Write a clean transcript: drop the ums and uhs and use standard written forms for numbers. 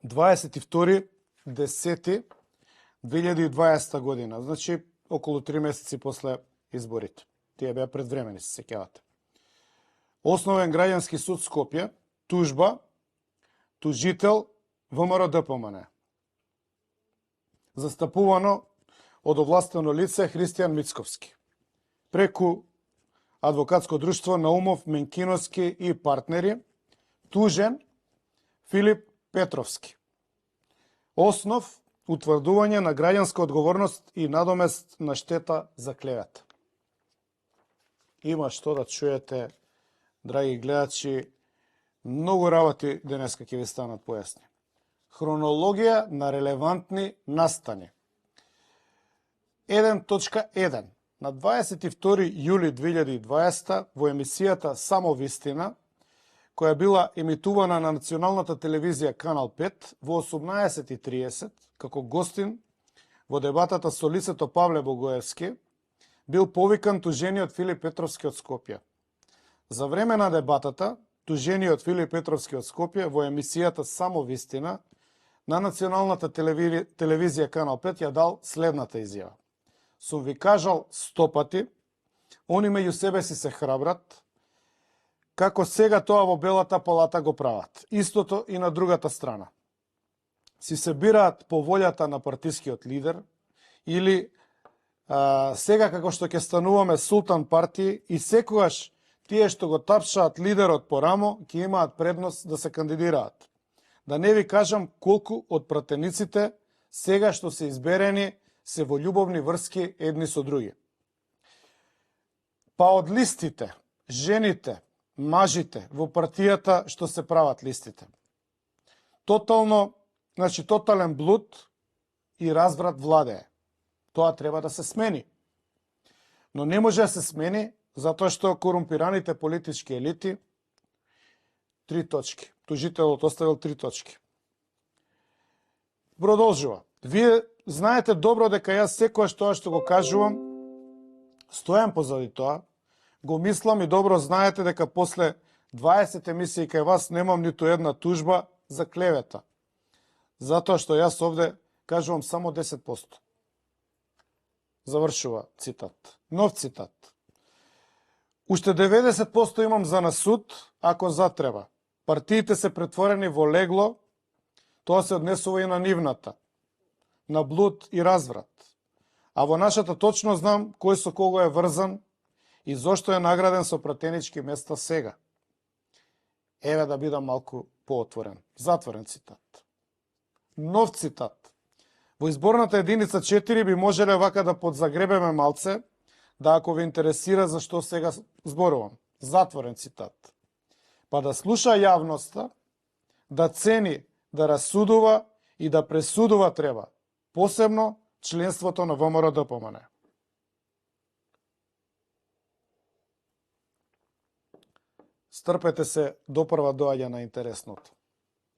22.10.2020 година, значи околу 3 месеци после изборите. Тие беа предвремени, се сеќавате. Основен граѓански суд Скопје, тужба, тужител ВМРО ДПМН. Застапувано од овластено лице Христијан Мицковски. Преку адвокатско друштво Наумов, Менкиновски и партнери, тужен Филип Петровски. Основ утврдување на граѓанска одговорност и надомест на штета за клевета. Има што да чуете, драги гледачи, многу работи денеска ќе ви станат појасни. Хронологија на релевантни настани. 1.1. На 22. јули 2020 во емисијата Само вистина, која била емитувана на националната телевизија Канал 5 во 18.30, како гостин во дебатата со лицето Павле Богоевски, бил повикан тужениот Филип Петровски од Скопје. За време на дебатата, тужениот Филип Петровски од Скопје во емисијата Само вистина на националната телевизија Канал 5 ја дал следната изјава. Сум ви кажал 100 пати, они меѓу себе си се храбрат, како сега тоа во Белата палата го прават. Истото и на другата страна. Си се бираат по волјата на партискиот лидер или сега како што ќе стануваме султан партии и секогаш тие што го тапшаат лидерот по рамо ќе имаат предност да се кандидираат. Да не ви кажам колку од пратениците сега што се изберени се во љубовни врски едни со други. Па од листите, жените, мажите во партијата што се прават листите. Тотален блуд и разврат владее. Тоа треба да се смени. Но не може да се смени затоа што корумпираните политички елити 3 точки. Тужителот оставил 3 точки. Продолжува. Вие знаете добро дека јас секојаш тоа што го кажувам, стојам позади тоа, го мислам и добро знаете дека после 20 емисии кај вас немам ниту една тужба за клевета. Затоа што јас овде кажувам само 10%. Завршува цитат. Нов цитат. Уште 90% имам за на суд, ако затреба. Партиите се претворени во легло, тоа се однесува и на нивната, на блуд и разврат. А во нашата точно знам кој со кого е врзан и зошто е награден со пратенички места сега. Еве да бидам малку поотворен. Затворен цитат. Нов цитат. Во изборната единица 4 би можеле вака да подзагребеме малце, да ако ви интересира за што сега зборувам. Затворен цитат. Па да слуша јавноста, да цени, да расудува и да пресудува треба, посебно членството на ВМРО ДПМН. Стрпете се до прва доаѓа на интересното.